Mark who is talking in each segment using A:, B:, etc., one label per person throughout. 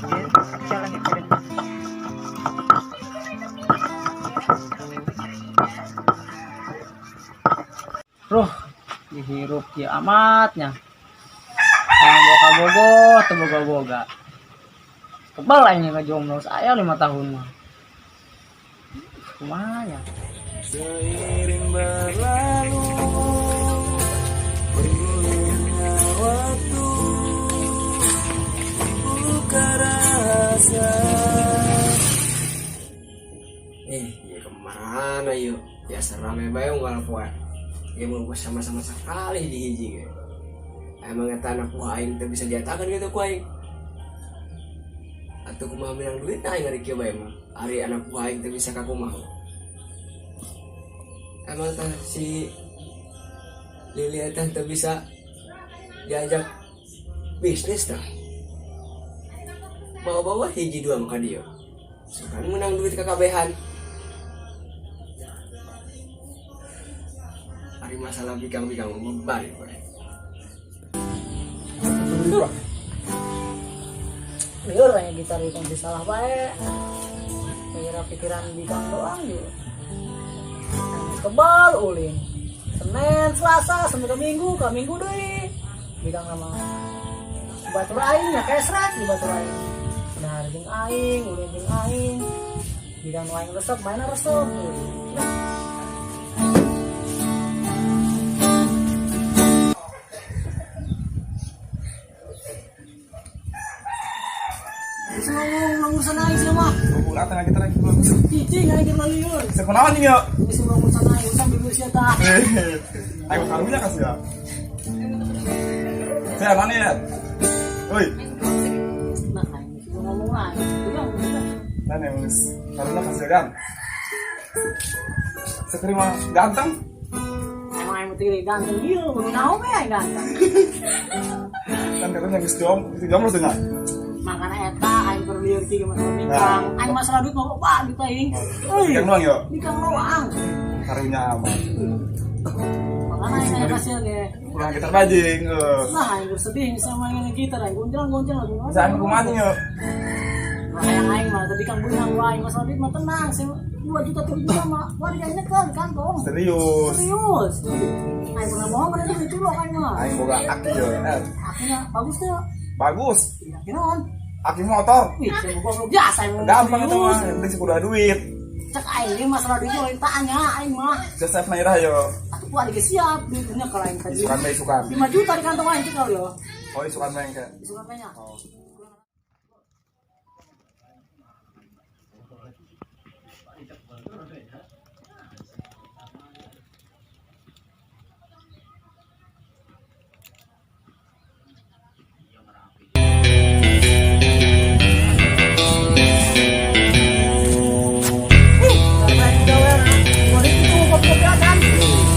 A: Jalan itu.
B: Ruh, dihirup ya amatnya. Yang boga bogo, teu boga boga. Kebal aing ngejomblo saya 5 tahun mah. Kumaha ya?
C: Seiring berlalu bergulirnya waktu, buka rahasia.
D: Eh, ya kemana yuk? Biasa rame bae unggal poe. Ya mau sama-sama sekali di hiji ge. Emang eta anak buah aing teu bisa diatakan gitu ku aing. Atuh kumaha menang duit aing ari kieu bae mah. Ari anak buah aing teu bisa ka kumaha. Emang tah si Lili eta teu bisa diajak bisnis tah. Bawa-bawa hiji dua maka dia. Sukan menang duit kakabehan. Ari masalah bikang-bikang beban gue.
B: Lieur aing gitar itu salah bae. Kira pikiran bikang doang gitu. Kebal ulin. Senin, Selasa, sampai ke Minggu deui. Bikang sama batur aing nya kesrek di batur aing. Benar jeung aing, ulin jeung aing. Bikang nu aing resep, mainna resep. Nah, bisa ngomong urusan aing sih mah.
E: Ulah tengah kita lagi belum.
B: Cicing aing keur lieur.
E: Sekunawan nih yuk.
B: Bisa ngomong urusan aing, urusan bibir sia tah.
E: Ayo karunya kasih ya. Saya mana ya? Oi,
B: Nah, aing bisa ngomong aing. Udah, udah.
E: mana yang karunya kasih kan? Seterima ganteng.
B: Emang aing mah ganteng ieu, mun naon we aing ganteng.
E: Kan katanya geus jom, geus jomblo cenah.
B: Makanya eta aing keur lieur kieu masalah bikang. Aing masalah duit mah loba gitu aing. Euy,
E: Bikang doang yuk.
B: bikang doang.
E: Karunya amat.
B: Makanya aing aya kasih ge.
E: Pulang gitar bajing. Eh.
B: Nah, aing keur sedih sama main gitar aing gonjang-gonjang lagu.
E: Jangan kumaha yuk.
B: Hayang aing mah tapi kang beunang wae masalah duit mah tenang, saya 2 juta 3 juta mah warga nyekel di kantong.
E: Serius.
B: Serius. Aing pernah bohong kada duit itu aing mah.
E: Aing boga aki yo. Eh,
B: Akhirnya bagus tuh.
E: bagus.
B: Iya, naon?
E: Aki motor.
B: Wih, saya mau goblok biasa aing ngomong
E: Gampang itu
B: serius.
E: mah, yang penting sih udah duit.
B: Cek aing ini masalah duit lain tanya aing mah.
E: Joseph Nairah yo.
B: Atuh kuat ge siap duitnya kalau aing tadi.
E: Isukan bae isukan.
B: 5 juta di kantong aing cek yo.
E: Oh, isukan bae engke.
B: Isukan bae nya.
E: Oh.
B: Ih, karena aing gawean. Kuari itu kopi-kopian.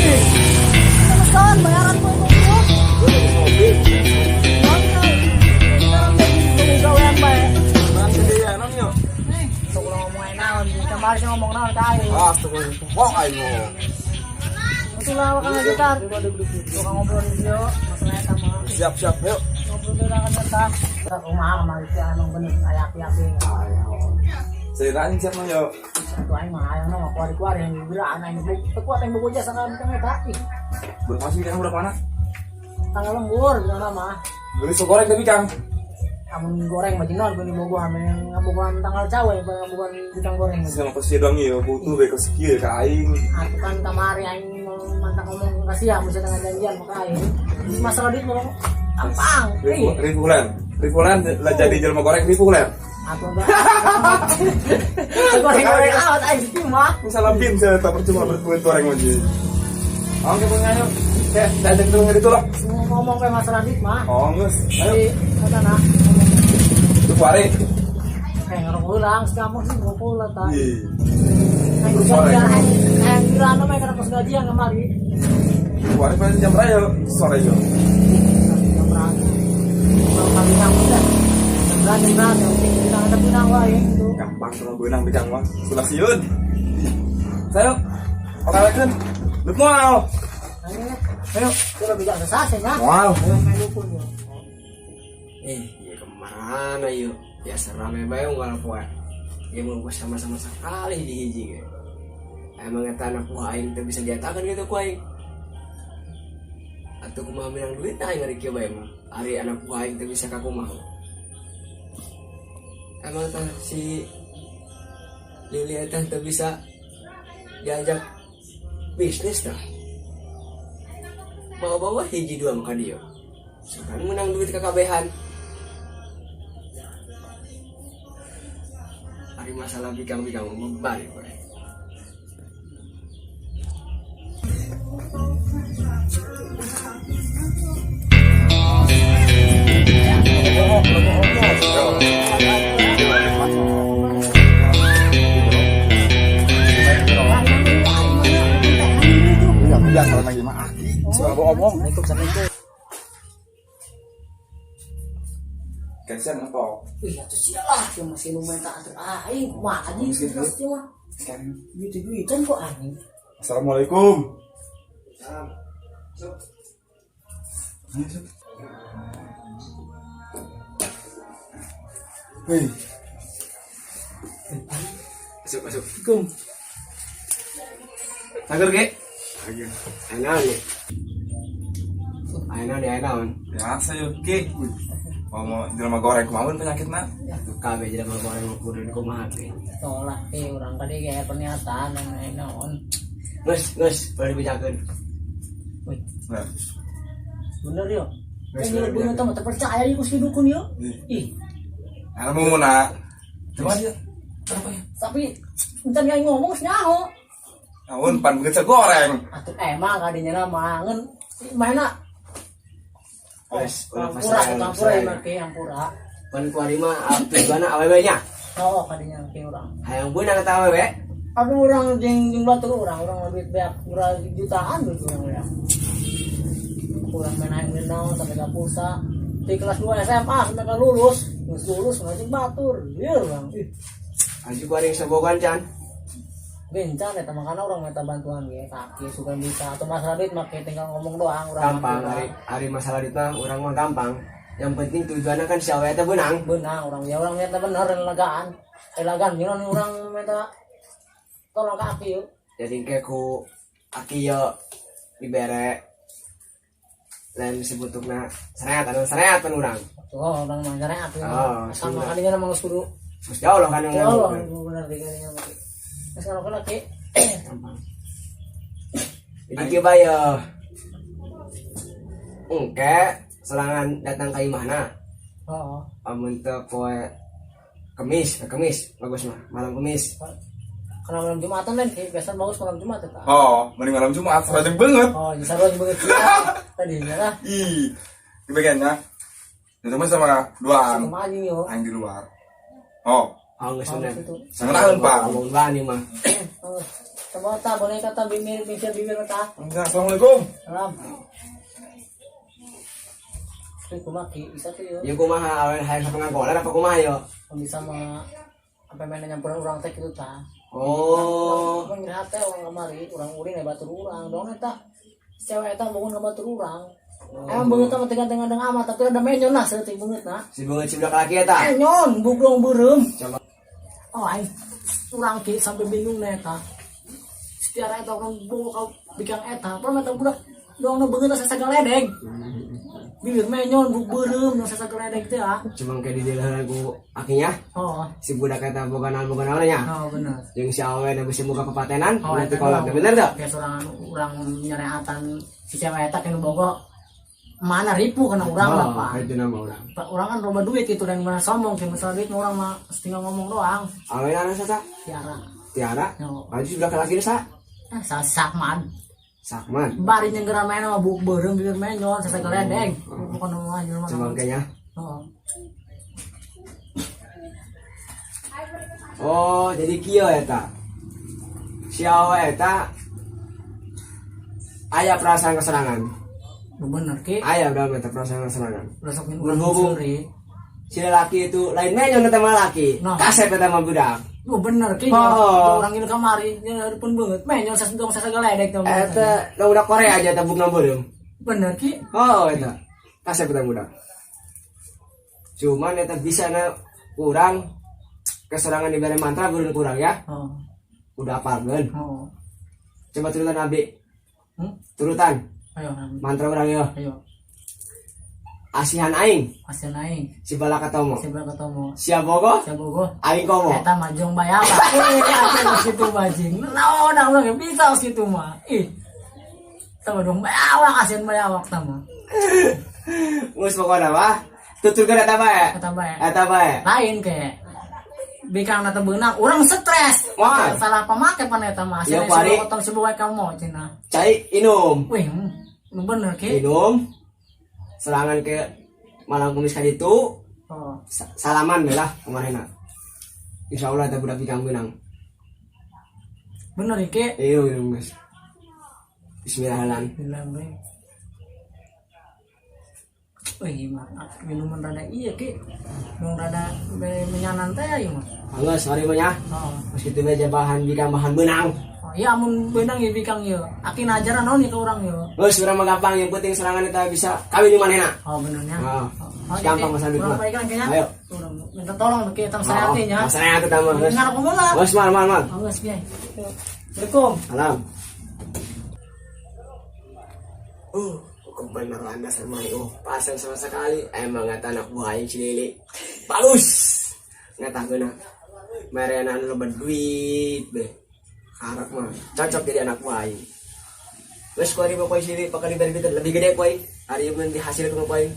B: Ih, terus kawan bayaran gua itu. Sekarang jadi gawean bae.
E: Barang gede ya, non yuk.
B: Nih, sok ulah ngomong aing naon, kemarin sih ngomong naon ka aing.
E: Ah, astagfirullah, aing ngomong.
B: Itu lah wakang gitar. Tukang ngobrol di video, masalah eta mah.
E: Siap, siap, yuk.
B: Ngobrol dulu kan eta. Kumaha kamari teh anu bener aya api-api.
E: Ceritain siap non yuk.
B: Satu aing mah hayang mah kuari-kuari yang geura aing teu kuat aing bogo jasa ka bikang eta. Ih,
E: Berapa sih kang udah mana?
B: tanggal lembur gimana mah.
E: Beli su goreng tapi kang.
B: Amun goreng mah jeung naon beuni bogohan ngabogohan tanggal cawe ngabogohan bikang goreng.
E: Sama kos doang yo, butuh be kos kieu ka aing.
B: Aku kan kamari aing mantap ngomong kasih ya mesti dengan janjian maka aing. Masalah duit mah gampang. Ih,
E: Ribu len. Ribu len lah jadi jelema goreng ribu len.
B: Aku enggak. Goreng-goreng amat aing sih mah.
E: Misalnya bin saya tak percuma berduit goreng aja. Oke punya yuk. Kayak diajak ketemu itu lah.
B: Semua ngomong kayak masalah duit mah.
E: Oh nges. Ayo.
B: Jadi kata nah.
E: Itu kuari.
B: Kayak ngerokok ulang, sekarang sih ngerokok ulang ta.
E: Iya.
B: Aing gajian, aing aing kira mah karena pas gajian kemari.
E: Kuari paling jam berapa yuk? Sore yuk.
B: Jam berapa? Kalau kami kamu dah. Jam berapa yang penting kita ada punang wae gitu.
E: Gampang sama benang bikang mah. Sudah siun. Ayo. Oke kan. Lu moal.
B: Nah, ini
E: Ayo.
B: kita bisa sesase ya.
E: Moal.
B: Ayo main dukun ya.
D: Eh, ya kemana yuk? Biasa rame bae unggal poe. Ya mau sama-sama sekali di hiji ge. Emang eta anak buah aing teu bisa diatakan gitu ku aing. Atuh kumaha menang duit aing ari kieu bae mah. Ari anak buah aing teu bisa ka kumaha. Emang tah si Lili eta teu bisa diajak bisnis tah. Bawa-bawa hiji dua maka dia. Sukan menang duit kakabehan. Ari masalah bikang-bikang beban ya, Pak.
E: Iya, kalau lagi mah aki, soal omong. Kasihan ngetok.
B: Ih, atuh sia lah, yang masih lumayan tak atur aing kumaha anjing
E: Miskin,
B: terus dia mah. Duit-duitan kok anjing.
E: Assalamualaikum. Ayo, Sob. Hei,
D: Masuk, masuk.
B: Kum.
D: Sagur ge.
E: lagi.
D: Ayo naon nih? Ayo naon nih, ayo naon.
E: Biasa yuk, Ki. Mau jelema goreng kumaha penyakitna?
D: Tuh kabeh jelema goreng kudu di kumaha ge.
B: Tolak eh urang tadi kayak pernyataan yang lain naon.
D: Geus, geus, boleh dibejakeun.
B: Wih,
E: Nah,
B: bener yo.
D: Geus,
B: Kan
D: bener,
B: bener teh terpercaya ieu si dukun yo. Ih,
E: ana mau na. Coba dia. Apa ya?
B: tapi encan yang ngomong geus nyaho.
E: Naon pan begitu goreng.
B: Atuh emang kadinya mah ngeun mana
D: Geus, ulah
B: ampura
D: pasal.
B: ampura ya make ampura.
D: Pan kuari mah tujuanna awewe nya.
B: Oh, kadinya ke urang.
D: Hayang beunang eta awewe.
B: Aduh orang jeung jeung batur urang urang duit beak murah jutaan duit urang ya. Kurang main aing naon sampai ka pulsa. Di kelas 2 SMA sampai ka lulus, geus lulus ngajeng batur. Ieu urang. Ih,
D: Aji kuari sebogan can.
B: Bencan eta makana urang minta bantuan ge kaki suka bisa atau masalah duit make tinggal ngomong doang urang.
D: Gampang ari ari masalah duit mah urang mah gampang. Yang penting tujuannya kan si awewe teh beunang.
B: Beunang urang ya urang minta bener lagaan. Lagaan nyeun urang minta tolong ka aki yuk.
D: Jadi kayak ku aki yo dibere lain sebutukna sereat anu sereat kan urang.
B: Oh, urang mah nyare atuh.
D: Oh,
B: Sama
D: sudah.
B: kadinya mah geus kudu.
D: Terus jauh loh kan yang
B: Oh,
D: ngomong.
B: bener kadinya mah. Geus kalau ki.
D: Gampang. Jadi kieu bae yo. Engke serangan datang ka imahna.
B: Oh,
D: Amun teu poe Kemis, Kemis bagus mah, malam Kemis.
B: Karena malam Jumatan kan, Ki. Biasa bagus malam Jumat ya, Pak.
E: Oh, mending malam Jumat, sareng banget.
B: Oh, bisa banget banget. Tadinya lah.
E: Ih, kebagiannya. Itu mah sama duaan.
B: Sama anjing yo.
E: Aing di luar. Oh,
D: Oh, geus
B: Oh,
D: bener.
B: gitu.
E: sama tahun, Pak.
D: Ngomong bae nih mah.
B: Oh, coba ta boneka ta bibir bibir bibir ta.
E: Enggak, Assalamualaikum.
B: Salam. Itu kumaha Ki, bisa tuh yo.
D: Ya kumaha awewe hayang sapenganggolan apa kumaha yo?
B: Bisa mah apa main nyampuran urang teh kitu ta.
D: Oh,
B: Urang nyeri hate urang kamari, urang ulin ya batur urang. Dong eta cewek eta bangun ka batur urang. Emang beungeut mah tegang-tegang amat tapi ada menyon lah saeutik beungeut na.
D: si beungeut si budak laki eta.
B: Menyon buglong beureum.
D: Coba.
B: Oh, aing urang ki sampai bingung na eta. Secara eta urang bawa ka bikang eta, pernah eta budak dong nu beungeut sasageledeg. Bibir menyon buk beureum nu sasageledeg teh ah.
D: Cuma kayak di dalam ku akinya
B: Oh,
D: si budak eta boga naon boga naon nya.
B: oh bener.
D: Jeung si awewe da bisi boga papatenan,
B: Oh,
D: berarti
B: eta
D: kolot
B: mah.
D: bener tuh.
B: Kayak sorangan urang nyareatan si cewek eta kan bogo mana ripu kana urang lah,
D: Oh,
B: Pak.
D: itu nama urang.
B: Pak, urang kan loba duit itu dan mana sombong kayak masalah duit mah urang mah tinggal ngomong doang.
D: Awewe anu sa?
B: Tiara.
D: Tiara.
B: Yo.
D: Maju si budak laki sa?
B: Ah, sakman.
D: Sakman.
B: Bari nyenggeran main sama buk beureum bibir menyon sasageledeg. Bukan nama jelema.
D: Cuma kayaknya.
B: Oh.
D: Oh, jadi kieu eta. Si awewe eta aya perasaan keserangan.
B: Nu bener ki.
D: Aya berapa eta perasaan keserangan.
B: Udah sok urang
D: Berhubung.
B: suri.
D: Si lelaki itu lain menyon eta mah laki.
B: Nah.
D: Kasep eta mah budak.
B: Nu bener ki.
D: Oh.
B: Orang ini kamari nya pun beungeut menyon sasendong sasageledeg teh.
D: Eta nu budak Korea aja eta bukna beureum.
B: Bener ki.
D: Oh, eta. Kasep eta budak. Cuman eta bisa na Kurang keserangan diberi mantra gurun kurang ya.
B: Oh.
D: Udah apalkeun.
B: Oh.
D: Coba turutan abi.
B: Hmm?
D: Turutan
B: Ayo, Abi.
D: Mantra urang yo.
B: Ayo.
D: Asihan aing
B: Hasil aing.
D: si Balaka Tomo.
B: Siapa ketemu?
D: Sia bogoh
B: Siapa bogoh?
D: Aing komo.
B: Eta mah jong bae apa? Eh, atuh situ bajing. Naon urang bisa situ mah. Ih. Tama dong bae awak asin bae awak tama.
D: Geus pokona mah tuturkeun eta bae.
B: Eta bae.
D: Eta bae.
B: Lain ke bikang na beunang urang stres.
D: Wah.
B: Salah pamake pan eta mah.
D: Ya,
B: Asin
D: pari.
B: potong sebuah kamu cenah.
D: Cai inum.
B: Wih, bener ke?
D: Minum. Serangan ke malam kumis ka ditu.
B: Oh.
D: Salaman we lah kemarin. Insya Allah eta budak bikang beunang.
B: Bener ke?
D: Iya, minum guys. Bismillahirrahmanirrahim.
B: Bilang we. Wih, mah minuman rada iya ke. Nu rada menyanan teh ieu mah.
D: Anggeus, sorry mah nya.
B: Oh.
D: Pas kitu we bahan bikang bahan beunang.
B: Oh, iya amun beunang ieu bikang ieu. Aki ngajaran naon ieu ke urang ieu.
D: Geus urang mah gampang, yang penting serangan eta bisa kawin di manehna.
B: Oh, benernya.
D: Oh,
B: Oh,
D: gampang
B: iya,
D: masalah duit
B: urang
D: mah.
B: balikan kayaknya.
D: Ayo.
B: Urang minta tolong ke tong saya nya.
D: Masalahnya eta mah geus.
B: Ngarep mula.
D: Geus mal mal mal.
B: Oh, geus biai. Assalamualaikum.
D: Salam. Kebenaran dasar mah oh, pasang sama sekali. Emang ngata anak buah aing si Lili. Bagus. Ngata geuna. Merenan loba duit be. Harap mah cocok jadi anak buah aing. Geus ku ari mah si Lili bakal diberi duit lebih gede ku aing. Ari mun dihasilkeun ku aing.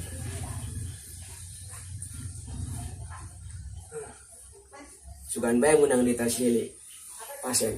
D: Sugan bae menang di tas Lili. Pasien.